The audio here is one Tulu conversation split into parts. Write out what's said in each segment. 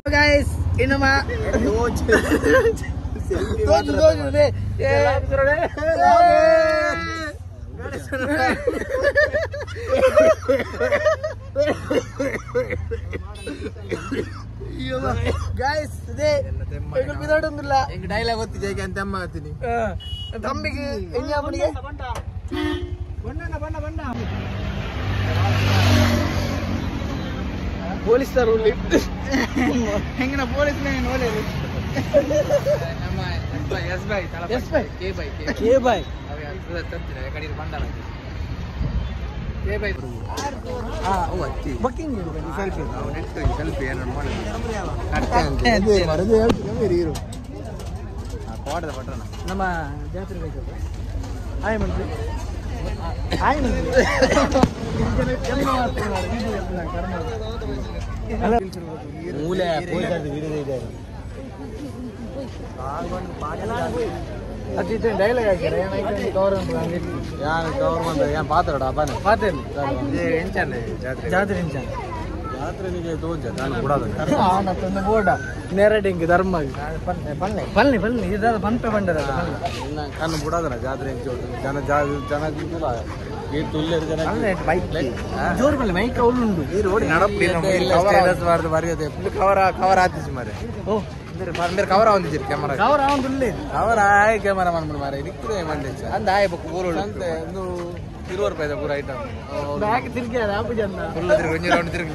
Guys, ಇನ್ನಮ್ಮ ತೋಜು ತೋಜು they guys they ಎಂಗುಲ್ ಬಿದಾಡೊಂದುಲ್ಲ ಎಂಗ್ ಡೈಲಾಗ್ ಗೊತ್ತಿದೆ ಅಂತ ಅಮ್ಮ ಆತೀನಿ ತಂಬಿಗೆ ಎಂಜಾಪುನಿಗೆ ಬಣ್ಣ ಬಣ್ಣ ಬಣ್ಣ ಪೊಲೀಸ್ ಉಳ್ಳಿ ಹೆಂಗಿನ ಪೊಲೀಸ್ ಓಲೇಲಿ ನಮ್ಮ S by S by K by K by K by booking selfie selfie ಏನು ನಮ್ಮ ಜಾತ್ರೆ ಬೇಕು ಹಾಯ್ ಮಂತ್ರಿ ಹಾಯ್ ಮಂತ್ರಿ ಮೂಲೆ ಅದು ಡೈಲಾಗ್ ಹಾಕ್ಯಾರ ಕವರ್ ಯಾರು ಕವರ್ ಬಂದ ಏನ್ ಪಾತ್ರಡ ಬನ್ನಿ ಪಾತೇಲಿ ಎಂಚಾನೆ ಜಾತ್ರೆ ಜಾತ್ರೆ ಎಂಚಾನೆ ಜಾತ್ರೆ ನಿಗೆ ತೋಜ ನಾನು ಬಿಡೋದು ತಂದು ಬೋಡ ನೆರಡಿಂಗ್ ಧರ್ಮ ಪನ್ನೆ ಪಲ್ನಿ ಪಲ್ನಿ ಇದಾದ ಪಂಪೆ ಬಂಡರ ಕಣ್ಣು ಬಿಡೋದನ ಜಾತ್ರೆ ಎಂಚು ಜನ ಜನ ಜನ ಬೈಕ್ ಜೋರು ಬಲ್ಲಿ ಮೈಕ್ ಅವಳು ಈ ರೋಡ್ ನಡಪು ಬರೆಯೋದೆ ಕವರ್ ಕವರ್ ಆತಿಸಿ ಮಾರೆ ಓ ಬೇರೆ ಕವರ್ ಆವಂದಿದ್ದೀರಿ ಕ್ಯಾಮರಾ ಕವರ್ ಆವಂದಿಲ್ಲ ಕವರ್ ಆಯ್ ಕ್ಯಾಮರಾ ಮಾಡ್ಬಿಡು ಮಾರೆ ನಿಕ್ಕಿದೆ ಮಂಡೆ ಅಂದ ಆಯ್ ಬೊಕ್ಕ ಊರು ಅಂತೆ ಒಂದು 20 ರೂಪಾಯಿ ಪೂರ ಐಟಮ್ ಬ್ಯಾಗ್ ತಿರ್ಗ್ಯಾರ ಆಪು ಜನ ಫುಲ್ ತಿರುಗಿ ಒಂಜಿ ರೌಂಡ್ ತಿರುಗಿ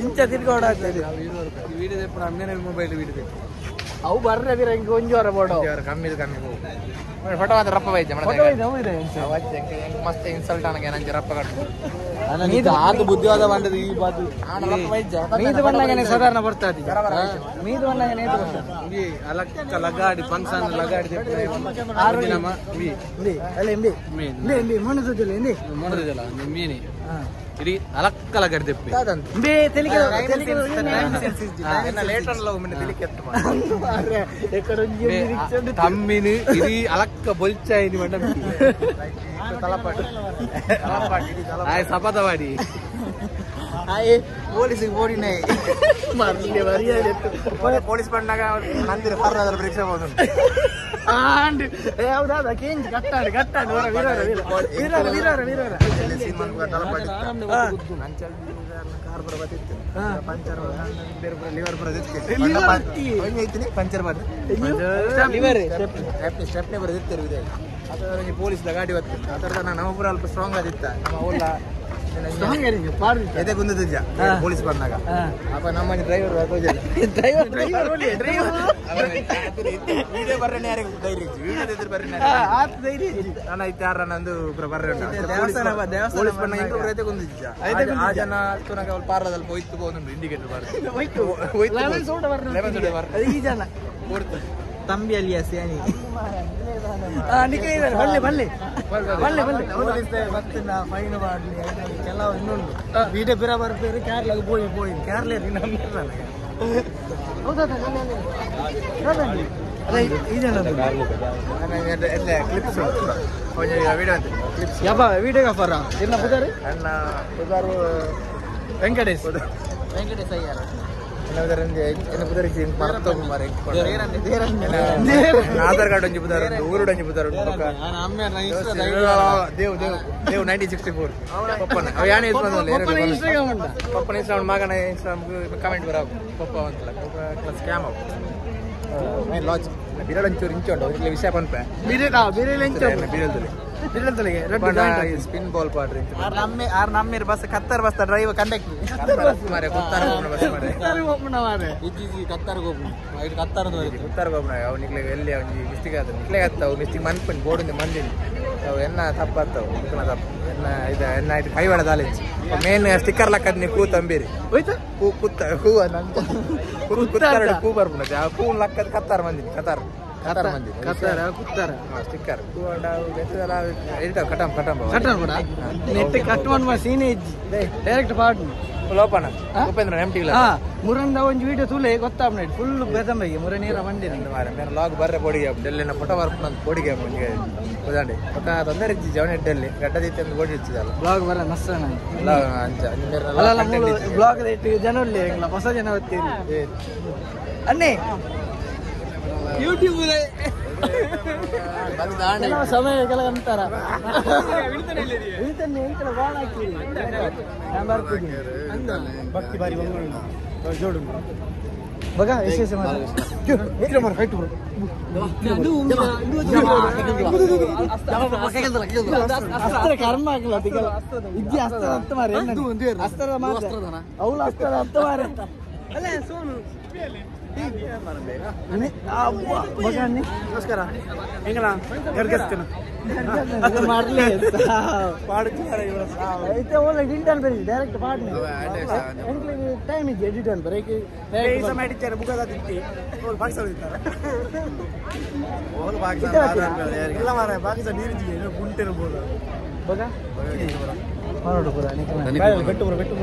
ಇಂಚ ತಿರ್ಗೋಡ ಆಗ್ತದೆ 20 ರೂಪಾಯಿ ವೀಡಿಯೋ ತೆಪ್ಪು ನಮ್ಮೇನೆ ಮೊಬೈಲ್ ವೀಡಿಯೋ ಅವು ಬರ್ರೆ ಬೀರ ಹಿಂಗೆ ಒಂಜಿ ವಾರ ಬೋಡ ಕಮ್ಮಿ ಕಮ್ಮಿ ಹೋಗು ಫೋಟೋ ಮಾತ್ರ ರಪ್ಪ ಬೈತೆ ಫೋಟೋ ಇದೆ ಅವು ಇದೆ ಮಸ್ತ್ ಇನ್ಸಲ್ಟ್ ಆನಗೆ ನಂಜಿ ರಪ್ಪ ಕಟ್ಟು ಆತ ಬುದ್ಧಿವಾದ ಬಂದದ್ದು ಈ ಬಾತು ಮೀದು ಬಂದಾಗನೆ ಸಾಧಾರಣ ಬರ್ತದೆ ಮೀದು ಬಂದಾಗನೆ ಇದು ಬರ್ತದೆ ಅಲಕ್ಕ ಲಗಾಡಿ ಫಂಕ್ಷನ್ ಲಗಾಡಿ ಆರು ಅಲ್ಲ ಎಂಬಿ ಎಂಬಿ ಎಂಬಿ ಮೊಣದಿಲ್ಲ ಎಂಬಿ ಮೊಣದಿಲ್ಲ ಮೀನಿ ಇಡೀ ಅಲಕ್ಕ ಲಗಾಡಿ ತೆಪ್ಪಿ ಎಂಬಿ ತೆಲಿಕೆ ತೆಲಿಕೆ ತಮ್ಮಿನ ಇಡೀ ಅಲಕ್ಕ ಬೊಲ್ಚಾಯಿನಿ ಮಂಡ ಆಯ್ ಸಪದವಾಡಿ ಆಯ್ ಪೊಲೀಸಿಗೆ ಓಡಿನೇ ಪೊಲೀಸ್ ಬಂದಾಗ ನಂದಿರ ಫರ್ರ ರಿಕ್ಷಾ ಹೋದ ಆಂಡ್ ಯಾವ್ದಾದ ಕೇಂಜ್ ಕಟ್ಟಾಡು ಕಟ್ಟಾಡು ವೀರ ವೀರ ವೀರ ವೀರ ವೀರ ಪಂಚರ್ ಬೇರೆ ಲಿವರ್ ಬರೋದಿತ್ತು ಪಂಚರ್ ಸ್ಟೆಪ್ನಿ ಸ್ಟೆಪ್ನಿ ಬರೋದಿತ್ತು ಇದೆ ಆ ಪೊಲೀಸ್ ಗಾಡಿ ಹೊತ್ತು ಆ ಥರದ ನಮ್ಮ ಪೂರ ಅಲ್ಪ ಸ್ಟ್ರಾಂಗ್ ಆದಿತ್ತ ನಮ್ಮ ಅವ್ಲ ಎದೆ ಗುಂದದಿದ್ದ ಪೊಲೀಸ್ ಬಂದಾಗ ಅಪ್ಪ ನಮ್ಮ ಡ್ರೈವರ್ ಡ್ರೈವರ್ ವಿಡಿಯೋ ಬರ್ರನೆ ಯಾರಿಗೆ ಧೈರ್ಯ ಇತ್ತು ವಿಡಿಯೋ ಇದ್ರೆ ಬರ್ರನೆ ಧೈರ್ಯ ನಾನು ಐತೆ ಯಾರ ನಂದು ಬರ್ರೆ ಪೊಲೀಸ್ ಬಂದಾಗ ಇಂಪ್ರೂವ್ ರೈತೆ ಗುಂದಿದ್ದ ಆ ಜನ ತುನಗ ಅವ್ರು ಪಾರದಲ್ಲಿ ಹೋಯ್ತು ಹೋದ ಇಂಡಿಕೇಟರ್ ಬರ್ರೆ ಈ ಜನ ತಂಬಿ ಅಲ್ಲಿಯ ಸೇನಿ ಬಲ್ಲೆ ಬಲ್ಲೆ ಬಲ್ಲೆ ಬಲ್ಲೆ ಪೊಲೀಸ್ ಮತ್ತೆ ನಾ ಫೈನ್ ಮಾಡಲಿ ಕೆಲವು ಇನ್ನೊಂದು ವೀಡಿಯೋ ಬಿರ ಬರ್ಬೇರು ಕೇರಳಗೆ ಪೋಯಿ ಪೋಯಿ ಕೇರಳ ಕ್ಲಿಪ್ಸ್ ಯಪ್ಪ ವಿಡಿಯೋಗ್ರಾಫರ್ ಎನ್ನ ಪುದಾರು ಅಣ್ಣ ಪುದಾರು ವೆಂಕಟೇಶ್ ವೆಂಕಟೇಶ್ ಅಯ್ಯರ್ ಆಧಾರ್ ಕಾರ್ಡ್ ಒಂಜಿ ಪುದಾರು ಊರುಡು ಒಂಜಿ ಪುದಾರು ದೇವ್ ದೇವ್ ದೇವ್ 1964 ಪಪ್ಪನ ಅವ ಯಾನೆ ಯೂಸ್ ಬಂದಲ್ಲ ಪಪ್ಪನ ಇನ್ಸ್ಟಾಗ್ರಾಮ್ ಮಗನ ಇನ್ಸ್ಟಾಗ್ರಾಮ್ ಕಮೆಂಟ್ ಬರ ಪಪ್ಪ ಅಂತಲ್ಲ ಸ್ಕ್ಯಾಮ್ ಅವು ಲಾಜ್ ಬಿರಲ್ ಒಂಚೂರು ಇಂಚು ಉಂಟು ಇಲ್ಲಿ ವಿಷಯ ಪನ್ಪೆ ಬಿರಲ್ ಇಂಚು ಬಿರಲ್ದಲ್ಲಿ ಸ್ಪಿನ್ ಬಾಲ್ ಪಾಡ್ರಿ ಆರ್ ನಮ್ಮೇರ್ ಬಸ್ ಕತ್ತರ್ ಬಸ್ ಡ್ರೈವರ್ ಕಂಡಕ್ಟರ್ ಕತ್ತರ್ ಬಸ್ ಮಾರೆ ಕುತ್ತಾರ್ ಗೋಪುನ ಬಸ್ ಮಾರೆ ಕುತ್ತಾರ್ ಗೋಪುನ ಮಾರೆ ಇಜ್ಜಿ ಕತ್ತಾರ್ ಗೋಪುನ ಐಟ್ ಕತ್ತಾರ್ ಕುತ್ತಾರ್ ಗೋಪುನ ಅವು ನಿಕ್ಲೆ ಎಲ್ಲಿ ಒಂಜಿ ಮಿಸ್ಟೇಕ್ ಆತ ನಿಕ್ಲೆ ಆತವು ಮಿಸ್ಟೇಕ್ ಮನ್ಪಂಡ್ ಬೋರ್ಡ್ ಮಂದಿನಿ ಅವು ಎನ್ನ ತಪ್ಪ ಆತವು ಕುಕ್ಕನ ತಪ್ಪು ಎನ್ನ ಇದು ಎನ್ನ ಆಯ್ತು ಕೈವಾಡ ದಾಲಿಂಚಿ ಮೇನ್ ಸ್ಟಿಕ್ಕರ್ ಲಕ್ಕದ್ ನೀವು ಕೂ ತಂಬಿರಿ ಹೋಯ್ತಾ ಕೂ ಕುತ್ತ ಹೂ ಕುತ್ತಾರ ಕೂ ಬರ್ಪುನ ಆ ಕೂ ಲಕ್ಕದ್ ಕತ್ತಾರ್ ಮಂದಿನಿ ಕತಾರ್ ಕತಾರ್ ಮಂದಿ ಕತಾರ ಕುತ್ತಾರ ಸ್ಟಿಕ್ಕರ್ ಕೂ ಅಂಡ ಎಡಿಟ್ ಕಟಂ ಕಟಂ ಕಟಂ ಕೂಡ ನೆಟ್ ಕಟ್ ಮಾ ಸೀನ್ ಇಜ್ಜಿ ಡೈರೆಕ್ಟ್ ಪಾಡ್ ಲೋಪನ ಉಪೇಂದ್ರ ಎಂ ಟಿವಿ ಮುರಂದ ಒಂಜಿ ವಿಡಿಯೋ ತೂಲೆ ಗೊತ್ತಾಪ್ನ ಫುಲ್ ಬೆದಂಬೆಗೆ ಮುರ ನೀರ ಬಂದಿರ ಮಾರೆ ಲಾಗ್ ಬರ್ರೆ ಬೋಡಿಗೆ ಡೆಲ್ಲಿನ ಫೋಟೋ ಬರ್ಪುನ ಬೋಡಿಗೆ ಒಂಜಿ ಉದಾಂಡಿ ಬೊಕ ತೊಂದರೆ ಇಜ್ಜಿ ಜವನ ಡೆಲ್ಲಿ ಗಡ್ಡ ದೀತೆ ಒಂದು ಬೋಡಿ ಇಚ್ಚಿದಲ್ಲ ಬ್ಲಾಗ್ ಬರ ಮಸ್ತ್ ಅಂಚ ಅಲ್ಲ ಬ್ಲಾಗ್ ಇಟ್ಟು ಜನ ಉಳ್ಳಿ ಹೊಸ ಜನ ಬರ್ತೀರಿ ಅನ್ನಿ ಯೂಟ್ಯೂಬ್ ಸಮಯ ಅಂತಾರ ಭಕ್ತಿ ಬಾರಿ ಜೋಡು ಬಗ ವಿಶೇಷ ಅಸ್ತ್ರ ಕರ್ಮ ಆಗಲ್ಲ ಇಜ್ಜಿ ಅಸ್ತ್ರ ಹತ್ತು ಮಾರಿ ಅಸ್ತ್ರ ಅವಳು ಅಸ್ತ್ರ ಹತ್ತು ಮಾರಿ ಅಲ್ಲ ಸೋನು ನಮಸ್ಕಾರ ಹೆಂಗಣ ಗರ್ಗಸ್ತೇನ ಮಾಡಲಿ ಡಿಂಟನ್ ಬರೀ ಡೈರೆಕ್ಟ್ ಪಾಡ್ನೆ ಟೈಮ್ ಇದೆ ಎಡಿಟ್ ಅನ್ ಬರೀ ಸಮಯ ಟೀಚರ್ ಬುಕ್ಕದ ತಿಂತಿ ಅವ್ರು ಪಾಕಿಸ್ತಾನ ತಿಂತಾರೆ ಇಲ್ಲ ಮಾರಾಯ ಪಾಕಿಸ್ತಾನ ನೀರು ಗುಂಟೆ ಇರ್ಬೋದು ಬಗ ಮಾಡೋಡು ಪೂರ ಬೆಟ್ಟು ಬರೋ ಬೆಟ್ಟು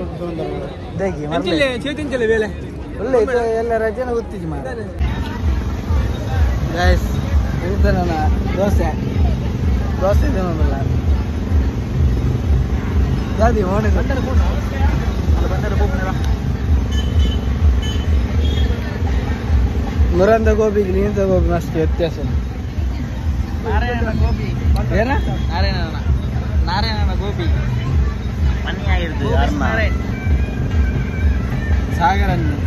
ಚೇತನ್ ಬೇಲೆ ಒಳ್ಳೆ ಎಲ್ಲ ರಜೆನ ಗೊತ್ತಿಜಿ ಮಾರ ಗೈಸ್ ನನ್ನ ದೋಸೆ ದೋಸೆ ತಿನ್ನೋದಿಲ್ಲ ದಾದಿ ಓಣಿ ಮುರಂದ ಗೋಬಿ ಗ್ರೀನ್ ಗೋಬಿ ಮಸ್ತ್ ವ್ಯತ್ಯಾಸ. ನಾರಾಯಣ ಗೋಬಿ ಏನ ನಾರಾಯಣ ನಾರಾಯಣ ಗೋಬಿ ಸಾಗರನ್ನು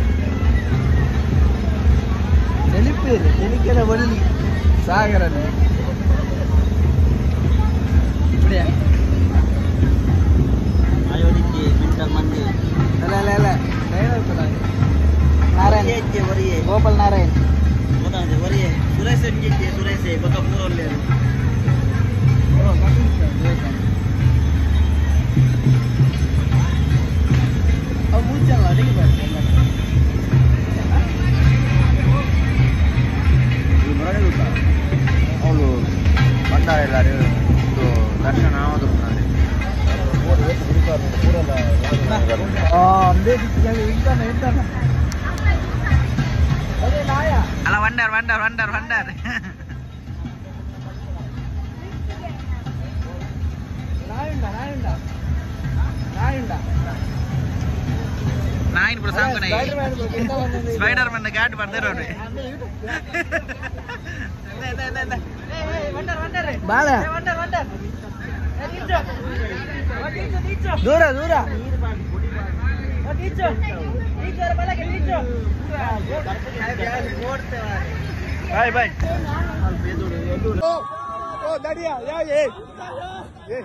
ತೆಲಿಪೇರು ತೆಲಿಕೆಲ ಒಳ್ಳಿ ಸಾಗರನ್ನು ಅಲ್ಲ ಅಲ್ಲ ಅಲ್ಲ ನಾರಾಯಣ ಗೋಪಾಲ್ ನಾರಾಯಣ್ ಅವಳು ಬಂದಾರೆ ಎಲ್ಲರೂ ದರ್ಶನ ಆಗೋದು ಅಲ್ಲ ವಂಡರ್ ವಂಡರ್ ವಂಡರ್ ವಂಡರ್ ನಾಯಿನ ಕೂಡ ಸಾಂಗ್ ಸ್ಪೈಡರ್ ಮನ್ ಘಾಟ್ ಬರ್ದಿರೋರು ಬಾಳ ದೂರ ದೂರ ಬಾಯ್ ಬಾಯ್ ಓ ದಡಿಯಾ ಯಾ ಏ ಏ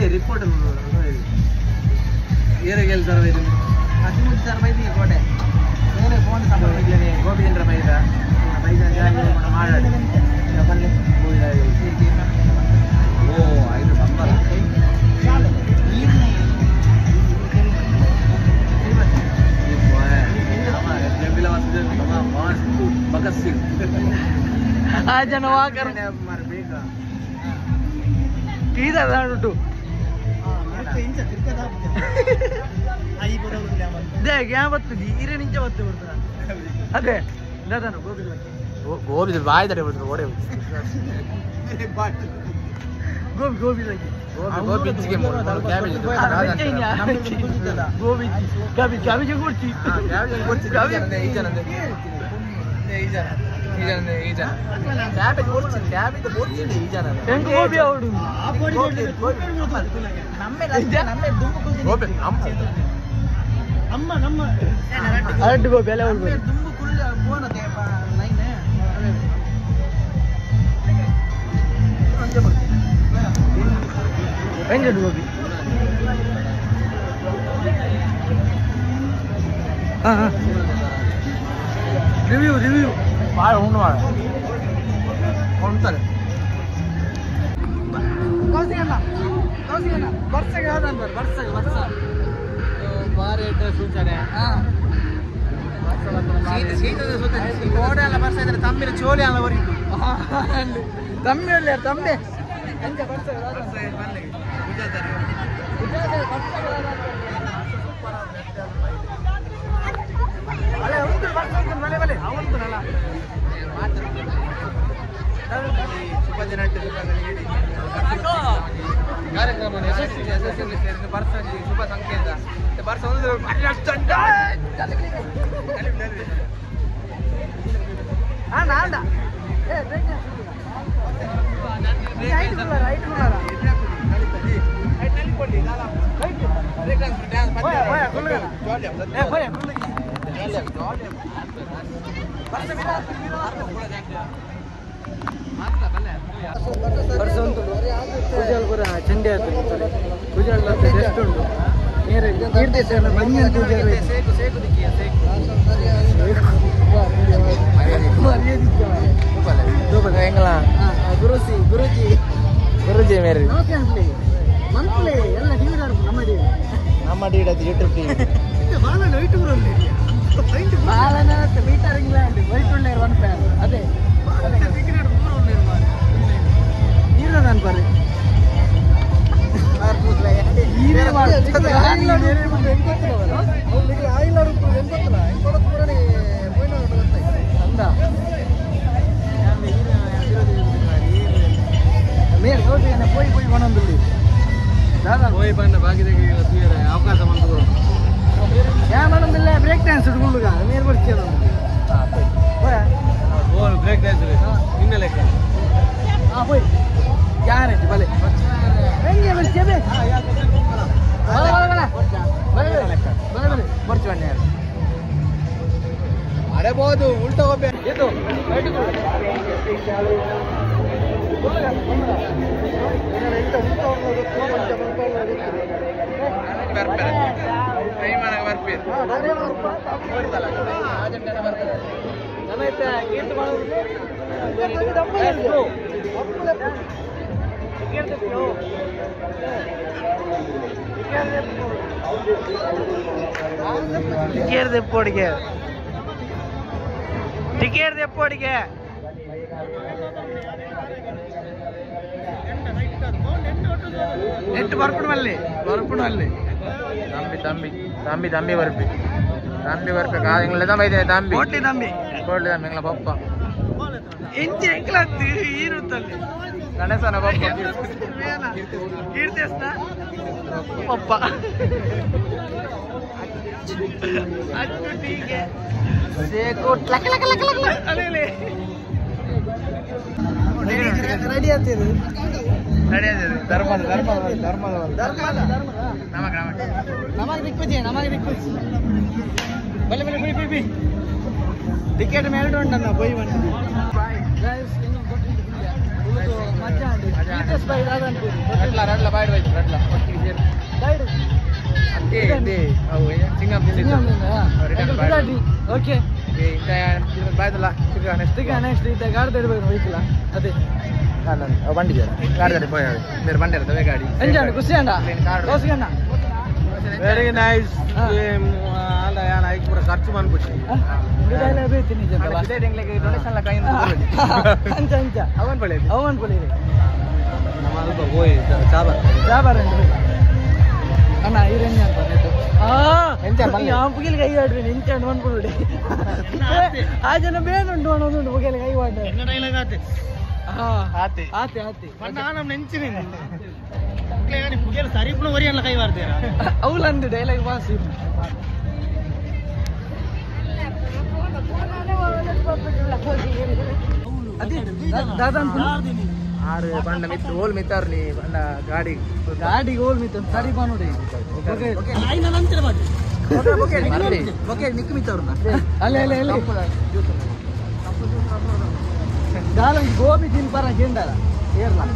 ರಿಪೋರ್ಟ್ ಗೋಪಿಚಂದ್ರ ಬೈದ ಓ ಐದು ಸಂಬಳ ಭಗತ್ ಸಿಂಗ್ ಆ ಜನ ವಾಕರ್ ತೀರ ಬರ್ತದೆ ಇರೆ ನಿಂಚ ಬರ್ತದೆ ಬಿಡ್ತಾರ ಅದೇ ಗೋಬಿ ಗೋಬಿ ಬಾಯಿ ತಡೆ ಬಿಡ್ತಾರೆ ಓಡೆ ಗೋಬಿ ಗೋಬಿ ಗೋಬಿ ಗೋಬಿ ಗಾಬಿ ಕ್ಯಾಬೇಜ್ ಕೊಡ್ತಿ ಗೋಬಿ ಅವಡು ನಮ್ಮ ನಮ್ಮ ಅರಡ್ಡು ಗೋಪಿ ಅಲ್ಲೇ ಹೋಗ್ಬೋದು. ದುಂಬು ಕುಳ್ಳ ಬೋನತೆ ಲೈನ್ ಎಂಜಡು ಗೋಪಿ ಹಾಂ ಹಾಂ ರಿವ್ಯೂ ರಿವ್ಯೂ ಭಾಳ ಉಣ್ಣು ಮಾಡ ಉಣ್ತಾರೆ. ಕೌಸಿಕಣ್ಣ ಕೌಸಿಕಣ್ಣ ಬರ್ಸಗೆ ಯಾವ್ದು ಬರ್ಸಗೆ ಬರ್ಸ ಬಾರಿ ಸೂಚನೆ. ಹಾಂ ಶೀತ ಶೀತದ ಸೂಚನೆ. ಕೋಡೆ ಎಲ್ಲ ಬರ್ಸ ಇದ್ರೆ ತಮ್ಮಿನ ಚೋಲಿ ಅಲ್ಲ ಹೊರಗೆ. ತಮ್ಮಿ ಒಳ್ಳೆ ತಮ್ಮೆ ಎಂಚ ಬರ್ಸಗೆ ಅಲ್ಲ ಉಂಟು ಬರ್ಸ ಉಂಟು ಮನೆ ಮನೆ ಅವಂತನಲ್ಲ ಶುಭ ದಿನ ಕಾರ್ಯಕ್ರಮ ಯಶಸ್ವಿ ಯಶಸ್ವಿ ಸೇರಿದ ಬರ್ಸ ಶುಭ ಸಂಕೇತ. ಬರ್ಸ ಒಂದು ಆಂಡ ಆಂಡ ಏ ರೈಟ್ ರೈಟ್ ಪೂಜಾಲ್ ಪೂರ ಚಂಡಿ ಆಯ್ತು. ಪೂಜಾಲ್ ಎಷ್ಟು ಉಂಟು ಗುರುಜಿ ಗುರುಜಿ ಗುರುಜಿ ಮೇರಿ ಮಂತ್ಲಿ ಎಲ್ಲ ಟಿವಿ ನಮ್ಮ ಟಿವಿ ನಮ್ಮ ಟಿವಿ ಯೂಟ್ಯೂಬ್ ಟಿವಿ ಬಾಲನ ಮೀಟರ್ ಇಂಗ್ಲೆಂಡ್ ವೈಟ್ ಉಳ್ಳೇರ್ ಒನ್ ಪ್ಯಾನ್ ಅದೇ ನೀರು ನಾನು ಬರ್ರಿ ಪೋಯಿ ಪೋಯಿ ಒಣಂದುಳ್ಳಿ ಪೋಯಿ ಬಂದ ಬಾಗಿದಕ್ಕೆ ಅವಕಾಶ ಬಂದು ಯಾ ಮಾಡೊಂದಿಲ್ಲ ಬ್ರೇಕ್ ಡ್ಯಾನ್ಸ್ ಹುಡುಗ ಮೇಲ್ ಬರ್ತೀಯ ಬ್ರೇಕ್ ಡ್ಯಾನ್ಸ್ ನಿನ್ನ ಲೆಕ್ಕ. ಹಾಂ ಪೋಯ್ ಗ್ಯಾರಂಟಿ ಬಲೆ ಹೆಂಗೆ ಬರ್ತೀಯ ಬೇ ಬಲೆ ಬಲೆ ಬಲೆ ಬಲೆ ಬಲೆ ಬರ್ಚು ಬನ್ನಿ ಅರೆಬೋದು ಉಲ್ಟಾ ಹೋಗ್ಬೇಕು ಇದು ಟಿಕೆಟ್ ತೆಪ್ಪೋಡಿಗೆ ಟಿಕೆಟ್ ತೆಪ್ಪೋಡಿಗೆ ನೆಟ್ ಬರ್ಪುಣ ಅಲ್ಲಿ ಬರ್ಪುಣ ಅಲ್ಲಿ ತಂಬಿ ತಂಬಿ ತಂಬಿ ತಂಬಿ ಬರ್ಪಿ ತಂಬಿ ಬರ್ಪಿ ಎಂಗ್ಲ ತಂಬ ಇದೆ ತಂಬಿ ಕೋಟ್ಲಿ ತಂಬಿ ಕೋಟ್ಲಿ ತಂಬಿ ಎಂಗ್ಲ ಪಪ್ಪ ಇಂಚೆ ಎಂಕ್ಲ ಈರುತ್ತಲ್ಲಿ ಗಣೇಶನ ಪಪ್ಪ ಕೀರ್ತಿಸ್ನ ಪಪ್ಪ ಅಚ್ಚು ಟೀಗೆ ಸೇಕು ಲಕ ಲಕ ಲಕ ಲಕ ಅಲೆ ರೆಡಿ ಆಗ್ತಿದೆ ರೆಡಿ ಆಗ್ತಿದೆ ಧರ್ಮದ ಧರ್ಮದ ಧರ್ಮದ ಧರ್ಮದ ನಮಗ ನಮಗ ನಮಗೆ ದಿಕ್ಕುಜಿ ನಮಗೆ ದಿಕ್ಕುಜಿ ಬಲೆ ಬಲೆ ಬೈ ಬೈ ಬೈ ಟಿಕೆಟ್ ಮೇಲ್ಡು ಉಂಟಣ್ಣ ಬೈ ಬಂದು ಗೈಸ್ ಮಜಾ ಬೈ ರಡ್ಲ ರಡ್ಲ ಬಾಯ್ಡ್ ಬೈ ರಡ್ಲ ಒಟ್ಟಿಗೆ ಸೇರಿ ಗೈಡ್ ಅದೇ ಅದೇ ಅವು ಚಿಂಗಮ್ ರಿಟರ್ನ್ ಬಾಯ್ ಓಕೆ ಇಂತ ಬಾಯ್ದಲ್ಲ ತಿರ್ಗಾ ನೆಕ್ಸ್ಟ್ ತಿರ್ಗಾ ನೆಕ್ಸ್ಟ್ ಇಂತ ಗಾಡಿ ತಡಬೇಕು ಹೋಯ್ಕಿಲ್ಲ ಅದೇ ಬಂಡಿ ಗಾಡಿ ಪೋಯ್ ಬೇರೆ ಬಂಡಿ ಇರ್ತವೆ ಗಾಡಿ ಎಂಜಾಂಡ್ ಖುಷಿ ಅಣ್ಣ ಖುಷಿ ಅಣ್ಣ ವೆರಿ ನೈಸ್ ಗೇಮ್ ಆಂಡ ಯಾನ್ ಐಕ್ ಪೂರ ಖರ್ಚು ಮನ್ಪುಚಿ ಅಂಚ ಅಂಚ ಅವನ್ ಪಳೆ ಅವನ್ ಪಳೆ ನಮ್ಮ ಅಲ್ಪ ಹೋಯ್ ಚಾಬರ್ ಚಾಬರ್ ಅಣ್ಣ ಇರೇನು ಅಂತ ಪುಗಿಲ್ ಕೈ ಆಡ್ರಿ ನಿಂಚಂಡು ಮನ್ಪುಡಿ ಆ ಜನ ಬೇನುಂಟು ಅನ್ನೋದುಂಟು ಪುಗಿಲ್ ಕೈ ಆಡ್ರಿ ಆತೆ ಆತೆ ಆತೆ ಅವಲಂದು ಡೈಲಾಗ್ ಪಾಸ್ ಅದೇ ದಾದಾ ಆರು ಬಂಡ ಮಿತ್ತು ಓಲ್ ಮಿತ್ತಾರ್ಲಿ ಬಂಡ ಗಾಡಿ ಗಾಡಿ ಓಲ್ ಮಿತ್ತ ಸರಿ ಬಾ ನೋಡಿ ಅಲ್ಲೇ ಅಲ್ಲೇ ಅಲ್ಲೇ ದಾಲಂಜಿ ಗೋಬಿ ತಿನ್ಪಾರ ಕೇಂದ್ರ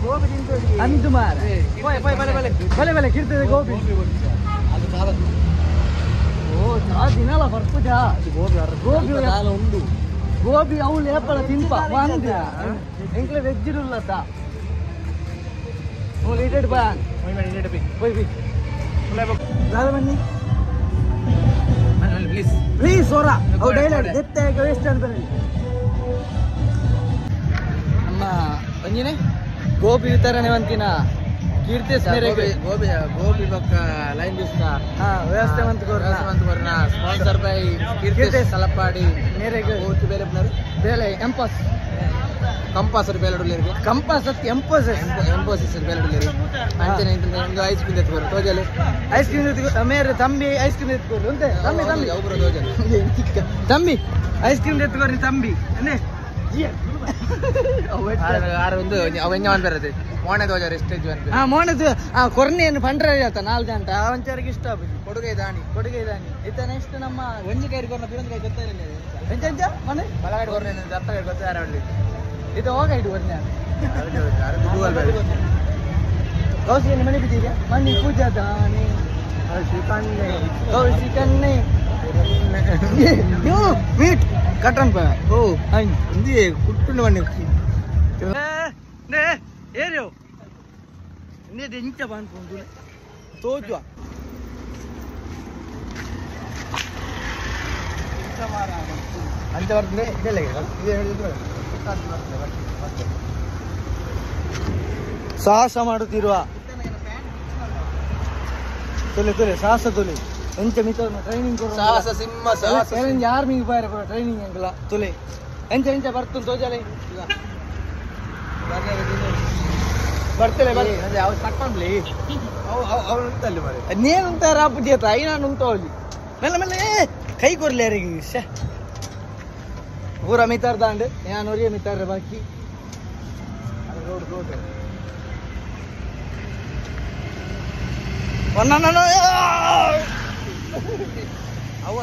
ಗೋಬಿ ಅಂದು ಮಾರ ಬಲೆ ಬಲೆ ಕಿರ್ತದೆ ಗೋಬಿ ಓ ಚಾ ದಿನಲ ಬರ್ಪುಜಾ ಗೋಬಿ ಉಂಡು ಗೋಬಿ ಅವು ಲೇಪಲ ತಿನ್ಪ ಒಂದ ಎಂಕ್ಲೆ ವೆಜ್ ಇರುಲ್ಲತ್ತ ಮೂಲು ಬಾ ಪೋಯ್ ಬಿ ದಾದ ಬನ್ನಿ ಪ್ಲೀಸ್ ಪ್ಲೀಸ್ ಸೋರ ಅವು ಡೈಲಾಗ್ ದೆತ್ತೆ ವೇಸ್ಟ್ ಅಂತ ನಮ್ಮ ಒಂಜಿನೇ ಗೋಬಿ ವಿತರಣೆ ಒಂತಿನ ಕೀರ್ತಿಸ್ ಮೇರೆಗೆ ಗೋಬಿ ಗೋಬಿ ಬೊಕ್ಕ ಲೈನ್ ಜ್ಯೂಸ್ ಹಾ ವ್ಯವಸ್ಥೆ ಮಂತ್ ಕೊರ್ನ ಮಂತ್ ಸ್ಪಾನ್ಸರ್ ಬೈ ಕೀರ್ತಿಸ್ ತಲಪಾಡಿ ಮೇರೆಗೆ ಓತು ಬೇಲೆ ಪುನರ್ ಬೇಲೆ ಎಂಪಾಸ್ ಕಂಪಾಸ್ ಬೇಲೆ ಉಲ್ಲೇರಿಗೆ ಕಂಪಾಸ್ ಅತ್ ಎಂಪಾಸ್ ಎಂಪಾಸಿಸ್ ಬೇಲೆ ಉಲ್ಲೇರಿ ಅಂಚನೆ ಇಂದು ಐಸ್ ಕ್ರೀಮ್ ಎತ್ಕೊರು ತೋಜಲೆ ಐಸ್ ಕ್ರೀಮ್ ಎತ್ಕೊ ಮೇರೆ ತಂಬಿ ಐಸ್ ಕ್ರೀಮ್ ಎತ್ಕೊರು ಅಂತೆ ತಂಬಿ ತಂಬಿ ಒಬ್ರು ತೋಜಲೆ ತಂಬಿ ಐಸ್ ಕ್ರೀಮ್ ಎತ್ಕೊರಿ ತಂಬಿ ಅಂದೆ ಕೊರ್ನೆಯನ್ನು ಪಂಡ್ರೆ ಆತ ನಾಲ್ಕು ಗಂಟೆ ಅವಂಚಾರಿಗೆ ಇಷ್ಟ ಆಗುದು ಕೊಡುಗೆ ದಾಣಿ ಕೊಡುಗೆ ದಾಣಿ ಇತ್ತ ನೆಕ್ಸ್ಟ್ ನಮ್ಮ ಒಂಜಿ ಕೈ ಕೊರ್ನ ಪಿರೊಂದು ಕೈ ಗೊತ್ತಾಯಿಲ್ಲ ಎಂಚ ಎಂಚ ಮನೆ ಬಲಗಡೆ ಕೊರ್ನೆ ದತ್ತ ಕೈ ಗೊತ್ತಾರ ಇದು ಹೋಗ ಇಡು ಕೊರ್ನೆ ಕೌಶಿಕನೆ ಮನೆ ಬಿದ್ದೀರಾ ಮನೆ ಪೂಜಾ ದಾಣಿ ಕೌಶಿಕನ್ನೆ ಕೌಶಿಕನ್ನೆ ಮೀಟ್ ಕಟ್ಟನ್ ಪ ಓ ಇಂದಿ ಕುಟ್ಟುಂಡು ಮಣ್ಣು ನೇ ಏರಿಯೋ ನೇ ಇಂಚ ಬಾನ್ಪುಂಡು ತೋಜುವ ಅಂಚ ಬರ್ತದೆ ಇದೆಲ್ಲ ಇದೆ ಹೇಳಿದ್ರು ಸಾಹಸ ಮಾಡುತ್ತಿರುವ ತುಲೆ ತುಲೆ ಸಾಹಸ ತುಲೆ ಎಂಚ ಮಿತ ಟ್ರೈನಿಂಗ್ ಸಾಹಸ ಸಿಂಹ ಸಾಹಸ ಆರ್ಮಿಗೆ ಬಾರ ಪೂರ ಟ್ರೈನಿಂಗ್ ಅಂಕಲ ತುಲೆ ಎಂಚ ಎಂಚ ಬರ್ತುನ್ ತೋಜಲೆ ಬರ್ತಲೆ ಬರ್ತದೆ ಅವು ತಕ್ಕೊಂಡ್ಲಿ ಅವು ಅವನು ಉಂಟಲ್ಲಿ ಮರೆ ನೇನುಂತ ರಾಪುಜಿ ಆತ ಐನಾನು ಉಂಟು ಅವಳಿ ಮೆಲ್ಲ ಮೆಲ್ಲ ಕೈ ಕೊರ್ಲಿ ಯಾರಿಗೆ ಶ್ಯೆ ಪೂರ ಮಿತಾರ್ ದಾಂಡ್ ನಾನು ಒರಿಯ ಮಿತಾರ ಬಾಕಿ ರೋಡ್ ರೋಡ್ ಅವ